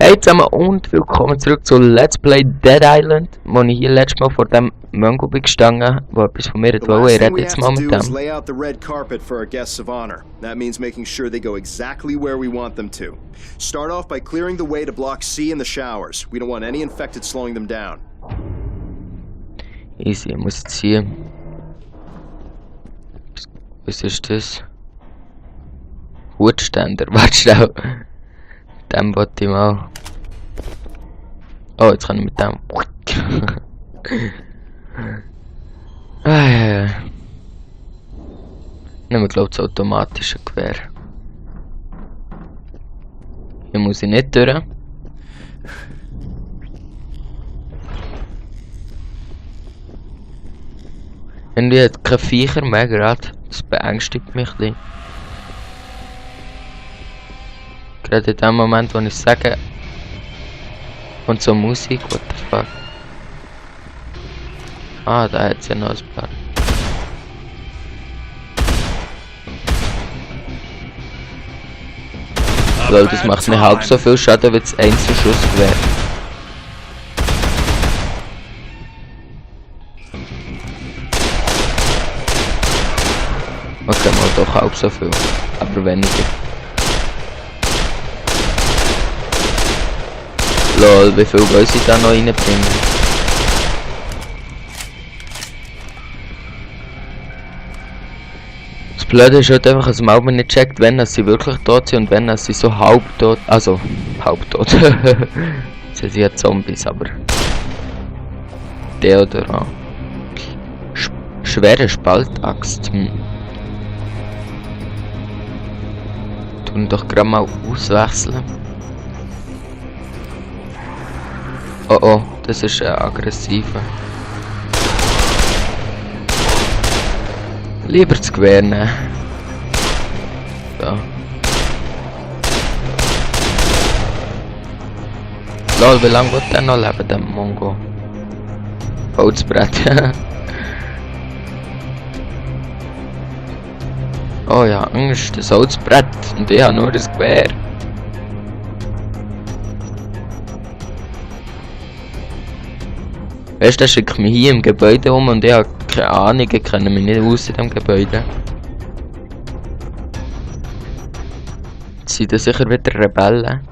Hey zusammen und willkommen zurück zu Let's Play Dead Island, wo ich hier letztes Mal vor dem Mango bin gestanden, wo etwas von mir wollte. Ich rede jetzt mal mit dem. Lay out the red carpet for our guests of honor. That means making sure they go exactly where we want them to. Start off by clearing the way to block C in the showers. We don't want any infected slowing them down. Easy, ich muss jetzt hier. Was ist das? Hutständer, warte schnell. Dem wollte ich mal. Oh, jetzt kann ich mit dem. Nehmen wir, glaube ich, das automatische Gewehr. Hier muss ich nicht durch. Irgendwie hat kein Viecher mehr gerade. Das beängstigt mich ein bisschen. Gerade in dem Moment, wo ich sage. Und so Musik, what the fuck. Ah, da hat es ja noch ein paar. Weil das macht mir halb so viel Schaden wie das Einzelschussgewehr. Okay, mal doch halb so viel, aber weniger. Lol, wie viel wollen sie da noch reinbringen? Das Blöde ist halt einfach, dass man auch nicht checkt, wenn sie wirklich tot sind und wenn sie so halbtot, also halbtot. Sie sind ja Zombies, aber Deodorant. Schwere Spaltaxt. Tun doch gerade mal auswechseln. Oh oh, das ist ein aggressiver. Lieber das Gewehr nehmen. So. Lol, wie lange wird der noch leben, der Mongo? Holzbrett. Oh ja, Angst, das Holzbrett und ich habe nur das Gewehr. Weißt du, der schickt mich hier im Gebäude um und ich habe keine Ahnung, ich kenne mich nicht aus in dem Gebäude. Jetzt sind da sicher wieder Rebellen.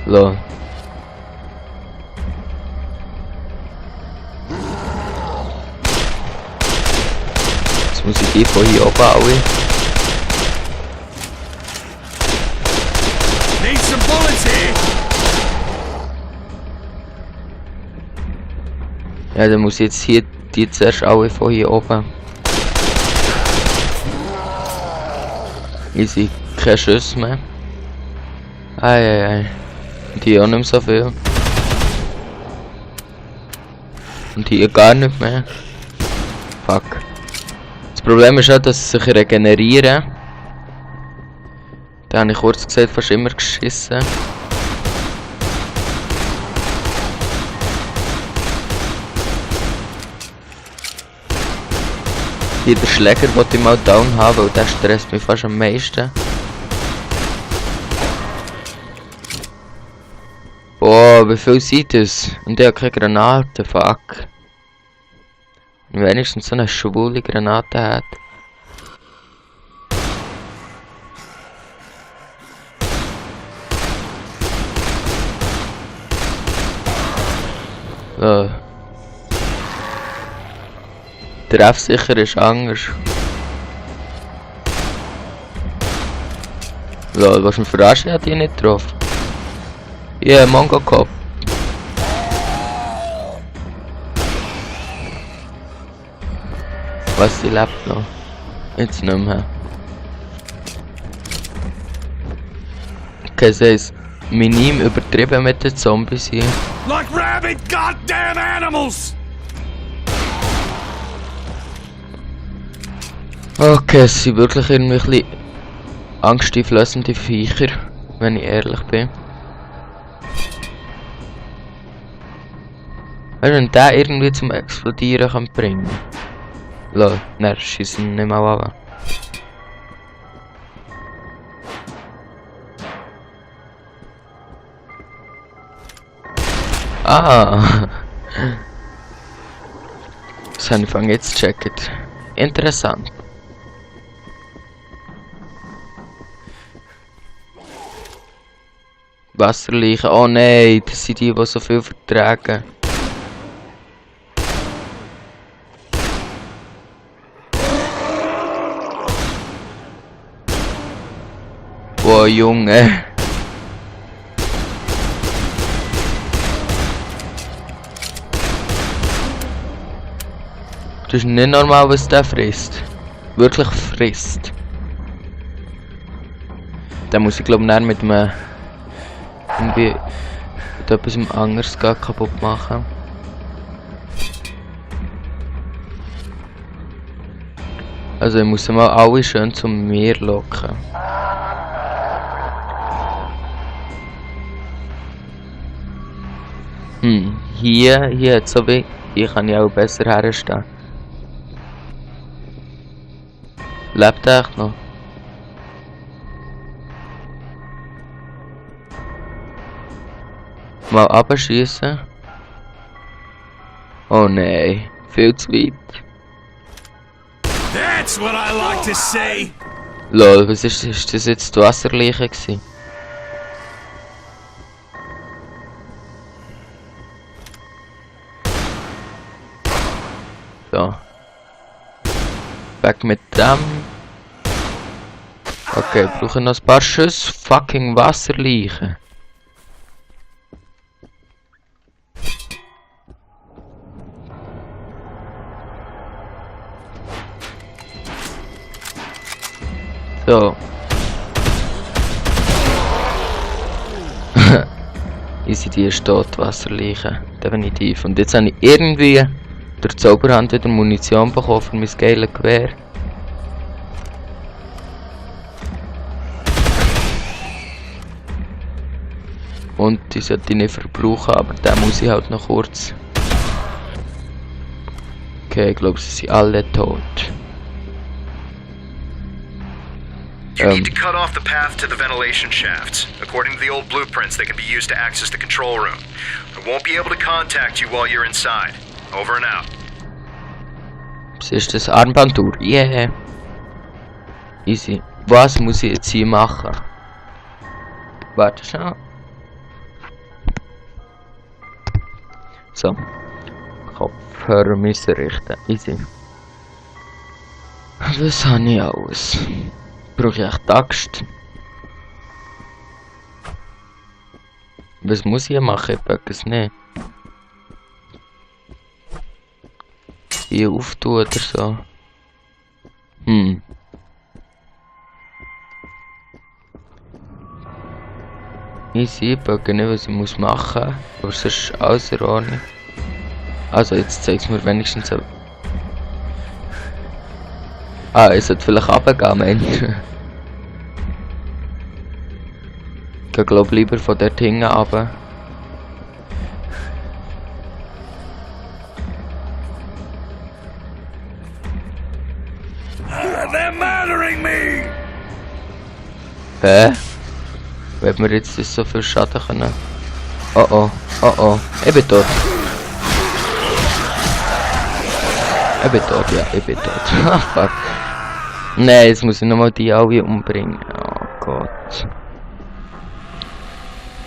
Lol. Jetzt muss ich die von hier oben alle. Ja, dann muss ich jetzt hier die zuerst alle von hier oben. Easy, keine Schüsse mehr. Eieiei. Und hier auch nicht mehr so viel. Und hier gar nicht mehr. Fuck. Das Problem ist auch, dass sie sich regenerieren. Da habe ich kurz gesagt fast immer geschissen. Hier der Schläger wollte ich mal down haben, weil der stresst mich fast am meisten. Boah, wie viel sieht das? Und ich habe keine Granate, fuck. Wenn wenigstens so eine schwule Granate hat. So. Treffsicher ist anders. Lol, was mich verarschen, hat die nicht getroffen. Yeah, Mongo Cop. Was, sie lebt noch? Jetzt nicht mehr. Okay, sie ist minim übertrieben mit den Zombies hier. Like rabid goddamn animals! Okay, es sind wirklich irgendwie ein bisschen angsteinflößende Viecher, wenn ich ehrlich bin. Wenn der irgendwie zum Explodieren kann bringen. Lol, ne, schießen nicht mal ab. Ah! Das habe ich jetzt gecheckt. Interessant. Wasserleichen. Oh nein, das sind die so viel vertragen. Boah, Junge. Das ist nicht normal, was der frisst. Wirklich frisst. Den muss ich glaube ich mit einem irgendwie mit etwas anderes kaputt machen. Also ich muss mal alle schön zum Meer locken. Hier hat so wie. Hier kann ich auch besser herstehen. Lebt er echt noch? Mal abschießen. Oh nein, viel zu weit. That's what I like to say. Lol, was ist das jetzt die Wasserleiche gewesen? So. Weg mit dem. Okay, brauchen noch ein paar Schüsse. Fucking Wasserleichen. So. Easy, die ist tot, Wasserleichen. Definitiv. Und jetzt habe ich irgendwie durch Zauberhand wieder Munition bekommen für mein geiles Gewehr. Und die sollte ich nicht verbrauchen, aber den muss ich halt noch kurz. Okay, ich glaube, sie sind alle tot. You need to cut off the path to the ventilation shafts. According to the old blueprints, they can be used to access the control room. I won't be able to contact you while you're inside. Over and out. Was ist das? Armbanduhr? Yeah. Easy. Was muss ich jetzt hier machen? Warte schon. So. Kopfhörer müssen richten. Easy. Was habe ich alles? Brauche ich echt die Axt? Was muss ich hier machen? Ich packe es nicht. Hier auftun oder so. Easy, ich packe nicht, was ich muss machen. Aber es ist alles in Ordnung. Also jetzt zeigt es mir wenigstens so. Ah, ich sollte vielleicht runtergehen, Mensch. Ich glaube lieber von dort hinten runter. They're murdering me. Hä? Wenn wir jetzt so viel Schaden können? Oh oh, oh oh, ich bin tot. Ich bin tot, ja, ich bin tot. Ah, fuck. Nein, jetzt muss ich nochmal die alle umbringen. Oh Gott.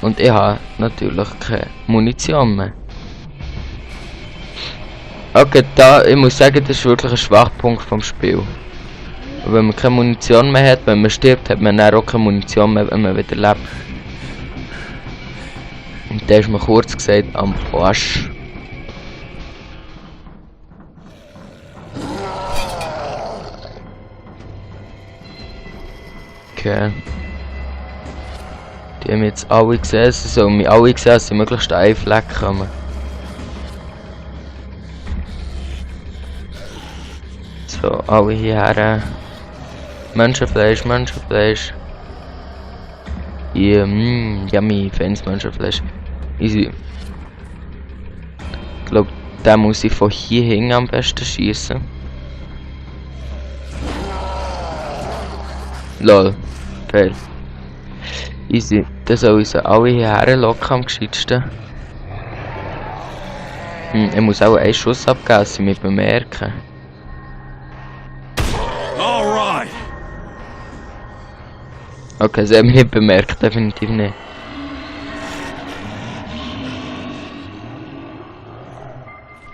Und ich habe natürlich keine Munition mehr. Okay, ich muss sagen, das ist wirklich ein Schwachpunkt vom Spiel. Und wenn man keine Munition mehr hat, wenn man stirbt, hat man dann auch keine Munition mehr, wenn man wieder lebt. Und da ist mir kurz gesagt am Arsch. Okay. Die haben jetzt alle gesehen, sie sollen mich alle gesehen, dass sie möglichst einen Fleck kommen. So, alle hierher. Menschenfleisch, Menschenfleisch. Yummy, feines Menschenfleisch. Easy. Ich glaube, den muss ich von hier hinten am besten schießen. Lol. Fail. Easy. Das soll uns alle hierher locken am gescheitsten. Er muss auch einen Schuss abgeben, dass sie mich bemerken. Alright. Okay, sie haben mich nicht bemerkt, definitiv nicht.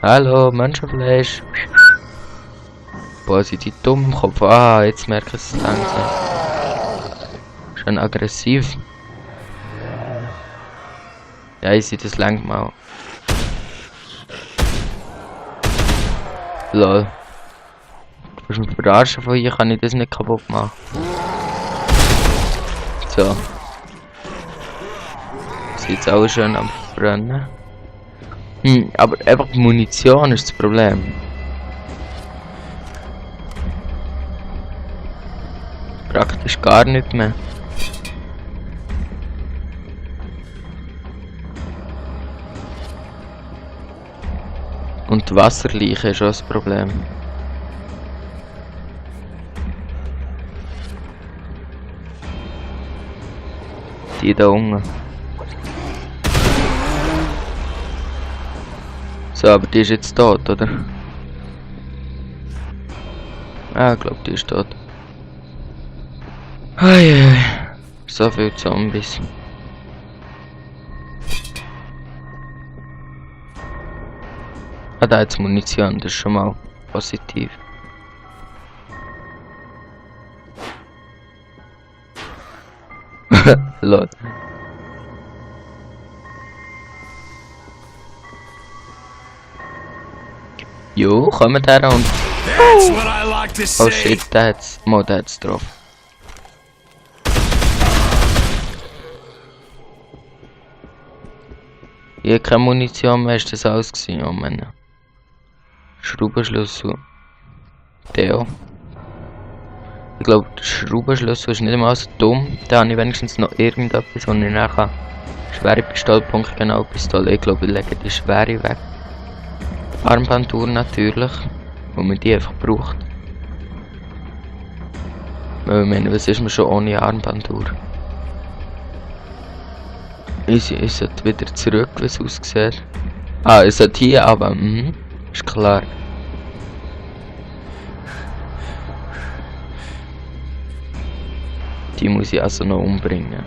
Hallo, Menschenfleisch. Boah, sind die dumm im Kopf. Ah, jetzt merke ich es langsam. Schon aggressiv. Ja, ich sehe das lang mal. Lol. Du bist mich verarschen, von hier kann ich das nicht kaputt machen. So. Ist jetzt auch schön am Brennen. Aber einfach die Munition ist das Problem. Praktisch gar nicht mehr. Und die Wasserleiche ist auch das Problem. Die da unten. So, aber die ist jetzt tot, oder? Ah, ich glaube, die ist tot. Eieiei. So viele Zombies. Ah, da hat Munition, das ist schon mal positiv. Lol. Jo, kommen da und... That's what I like to Oh say. shit, der hat's drauf. Hier keine Munition mehr, ist das alles gewesen, oh Mann. Schraubenschlüssel. Theo. Ich glaube, der Schraubenschlüssel ist nicht einmal so dumm. Da habe ich wenigstens noch irgendetwas, wo ich nachher schwere Pistole, punktgenau Pistole. Ich glaube, ich lege die schwere weg. Armbanduhr natürlich, wo man die einfach braucht. Weil ich meine, was ist man schon ohne Armbanduhr? Ich sollte wieder zurück, wie es aussieht. Ah, ich sollte hier aber, ist klar. Die muss ich also noch umbringen.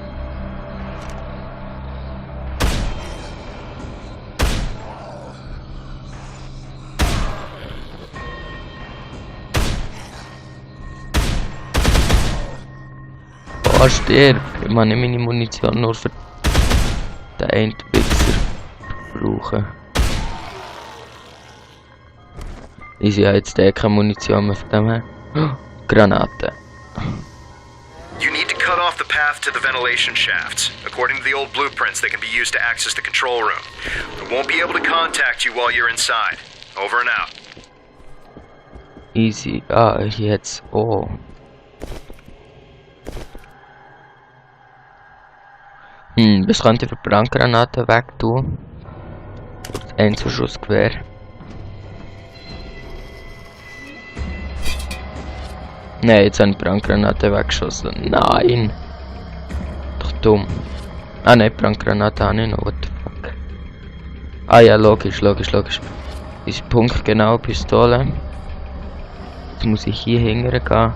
Oh, stirb! Ich kann nicht meine Munition nur für den einen Wichser brauchen. Ich habe jetzt keine Munition mehr von dem her. Oh, Granate. You need to cut off the path to the ventilation shafts. According to the old blueprints, they can be used to access the control room. We won't be able to contact you while you're inside. Over and out. Easy. Ah, jetzt. Oh. Was könnte ich für Brandgranaten wegtun? Das Einzelschussgewehr. Nein, jetzt habe ich Brandgranaten weggeschossen. Nein! Doch dumm. Ah nein, Brandgranaten habe ich noch. What the fuck? Ah ja, logisch. Ist punktgenau Pistole. Jetzt muss ich hier hingehen gehen.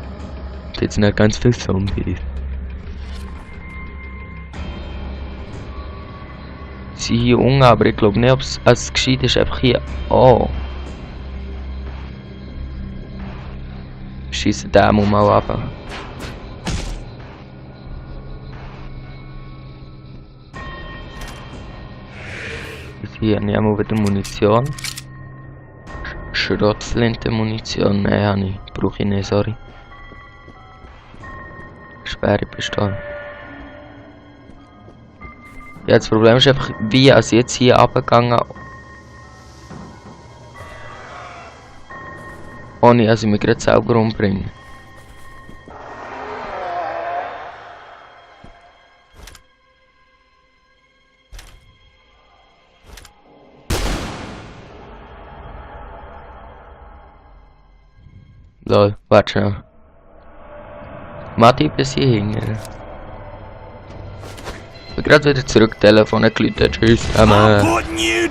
Und jetzt sind ja ganz viele Zombies. Sie hier unten, aber ich glaube nicht, ob es gescheit ist, einfach hier. Oh. Schießen den mal ab. Hier habe ich mal wieder Munition. Schrottflinte-Munition. Nein, habe ich. Brauche ich nicht, sorry. Schwere Pistole. Ja, das Problem ist einfach, wie als jetzt hier abgegangen. Ohne dass ich mich gerade selber umbringe. Lol, warte schnell. Matti bis hier hingehen. Ich bin gerade wieder zurück, Telefon geläutet. Tschüss. I'm putting you